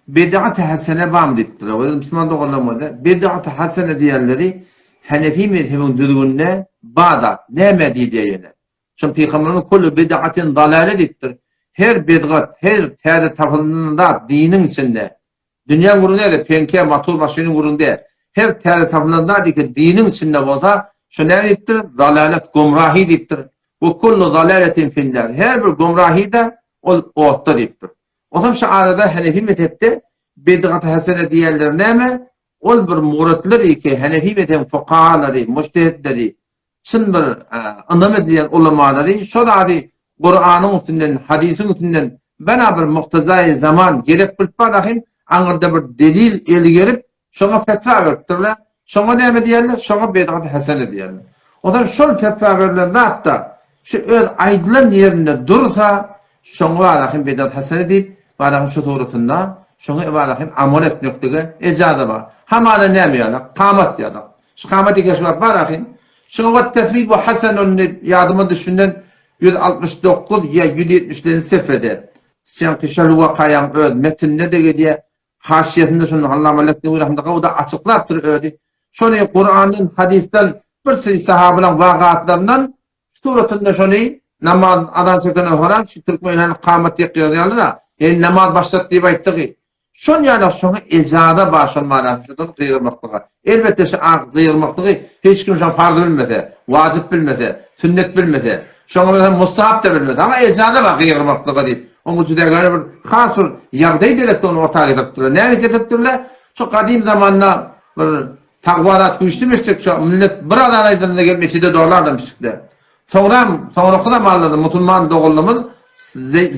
Bid'at-y hasene barmy diýipdirler. Öz musulman doganlarymyzda bid'at-y hasene diýenleri Hanefi mezhebiň düzgüninde bar zat. Näme diýilýär ýene? Şol pygamberimiz kullu bid'atin dalale diýipdir. Her bidgat, her täze tapylan zat diniň içinde Dünýäň gürrüňi däl-de, peňke, motor, maşynyň gürrüňi däl. Her täze tapylan zat eke diniň içinde bolsa, şo näme diýipdir? Zalalet, gomrahy diýipdir. We kullu zalaletin finnar. Her bir gomrahy-da ol otda diýipdir. Onsoň şu arada Hanefi mezhepde bidgat hasene diýenleri näme? Ol bir muratlar eke Hanefi mezhebiň fukahalary, mujtehidleri, çyn bir ynam edilýän ulamalary şo zady Kuranyň üstünden, hadysyň üstünden bena bir muktazaýy zaman gerek bilip barahym aňyrda bir delil eli gelip şoňa fetwa beripdirler. Şoňa näme diýerler? Şoňa bidgat hasene diýerler. Onsoň şol fetwa berlen zat-da şu öz aýdylan ýerinde dursa şoňa barahym bidgat hasene diýip barahym şu suratynda şoňa barahym amal etmeklige ejaza bar. Hamala näme ýalak? Kamat ýalak. Şu kamat eke şu wagt bar ahyn. Şuňa wet tesbibu hasanun diýip ýadyma düşünden 169 ýa 170-lenji sefede. Şeňki şol wakaýaň öz metninde-de gelýär. Haşiýesinde şony Allama Leknewi rahmetullah o-da açyklapdyr özi. Şony Kurandan, hadysdan bir sürü sahabalaň wagatlaryndan suratynda şony namaz azan çeken oharan şu türkmenler kamat ýykýar ýaly-da, ýani namaz başlat diýip aýtdygy. Şon ýaly şoňa ejaza bar şol manasy şudan gygyrmaklyga. Elbetde şu ak gygyrmaklygy hiç kim şoň farz bilmese, wajyp bilmese, sünnet bilmese, şoňa meselem mustahap da bilmese, amma ejaza bar gygyrmaklyga diýip. Oň juda bir has bir ýagdaý gerekdi ony orta getiripdirler. Näme getiripdirler? Şu gadym zamanda bir Takwa zat güýçli mesjit şo millet bir azan aýdylanda gelip mesjide dolardy pişikler. Soňram soňraky zamanlarda musulman doganlarymyz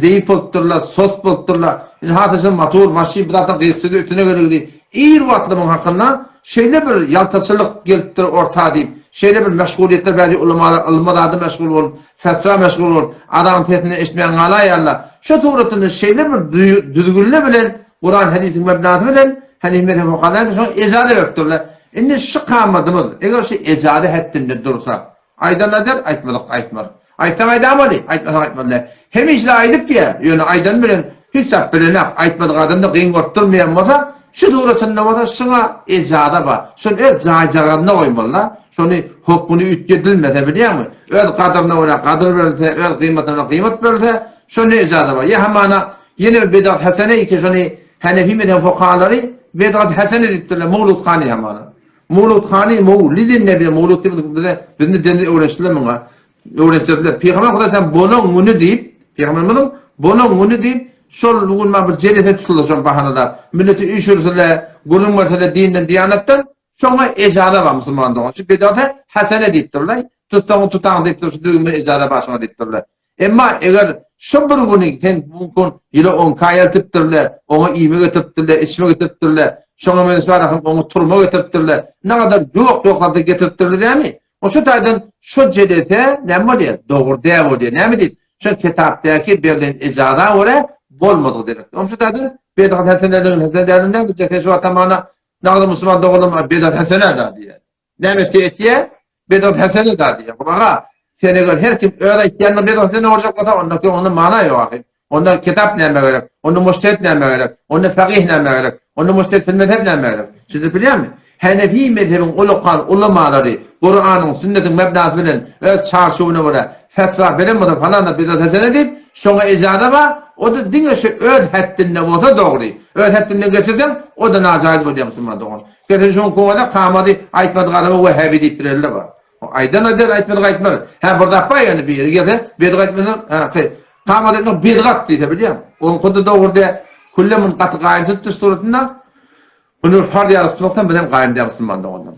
zeýif bolupdyrlar, sos bolupdyrlar. Indi hasa şo motor, maşyn bu zatlar gyýykçydy ötüne gerekdi. Ir wagtlar muň hakynda şeýle bir ýaltaçylyk gelipdir orta diýip, şeýle bir meşgulyýetler bäri ulamalar ylma zada meşgul bolup, fetwa meşgul bolup, azanyň sesini eşitmän galaýarlar. Şo suratynda şeýle bir düzgünler bilen Kuran hadisiň mebnasy bilen Hanif mezhebi fukahalary şoňa ejaza beripdirler. Indi şu kamadymyz eger şu ejaza hetdinde dursa, aýdan aýdar, aýtmadyk aýtmaz. Aýtsaň aýdamaly, aýtmasaň aýtmaly däl. Hemişe aýdyp diýýär, ýöne aýdan bilen hiç zat bilenak, aýtmadyk adam-da gyn görüp durmaýan bolsa, şu suratynda bolsa şuňa ejaza bar. Şony öz jaýjagazynda goýmaly-da. Şony hokmuny üýtgedilmese bilýäňmi? Öz gadyryna görä gadyr berilse, öz gymmatyna görä gymmat berilse, şonda ejaza bar. Ýa hamana Ýene bir bedgat hasene iki şony Hanefi mezhebi fukahalary bedgat hasene diýipdirler Mowlud hany hamana. Mowlud hany mowlidin nebi mowlud diýip bize bizni dini öwretdiler muňa. Öwretdiler. Pygamber Hudaý sen bolan güni diýip pygamberimiziň bolan güni diýip şol gün bir jelese tutuldy şol bahanada. Milleti üýşürseler, gürrüň berseler dinden, diýanatdan şoňa ejaza bar musulman dogan. Şu bedata hasene diýipdirler. Tutsaň tutaň diýipdir, şu düzgünde ejaza bar şoňa diýipdirler. Emma eger şu bir güni sen bu gün ýyla oňka eltipdirle, oňa iýme getiripdirle, içme getiripdirle, şoňa meňzeş barasyn oňa turma getiripdirle, nagadar ýok-ýok zady getiripdirle dämi? O şu taýdan şu jelese näme bolýar? Dogry däl bolýar. Näme diýip? Şu kitapdaky berlen ejaza görä bolmadyk derek. Oň şu taýdan bedgat haseneligini hasene dälini näme diýjek? Şu atamana nagda musulman doganlarym bedgat hasene da diýýär. Näme etse etýär? Bedgat hasene da diýýär. Aga, sen eger her kim öz aýtýanyna bedgat hasene boljak bolsa, onda ki onda mana ýok ahy. Onda kitap näme gerek? Onda mujtehid näme gerek? Onda fakyh näme gerek? Onda mujtehid fil mezheb näme gerek? Düşünip bilýärmi? Hanefi mezhebiň ulakan ulamalary Kuranyň, sünnetiň mebnasy bilen öz çarçuwyna görä fetwa beren bolsa falan da bedgat hasene diýip, şoňa ejaza bar, o-da diňe şu öz hetdinde bolsa dogry. Öz hetdinden geçirseň, o-da najaýyz bolýar musulman dogan. Kesel şoň kowada kamady aýtmadyk adama wehhabi diýip bilenler bar. Aýdan aýdar, aýtmadyk aýtmaz. Hä bir zat bar ýöne biri gelse bedgat aýtmasa, hä kamady aýtmak bedgat diýse bilýäň. Oňky-da dogry däl. Külle muny gaty gaýym tutdy suratynda. Muny farz ýaly tutmakdan bizem gaýym däl musulman doganlar.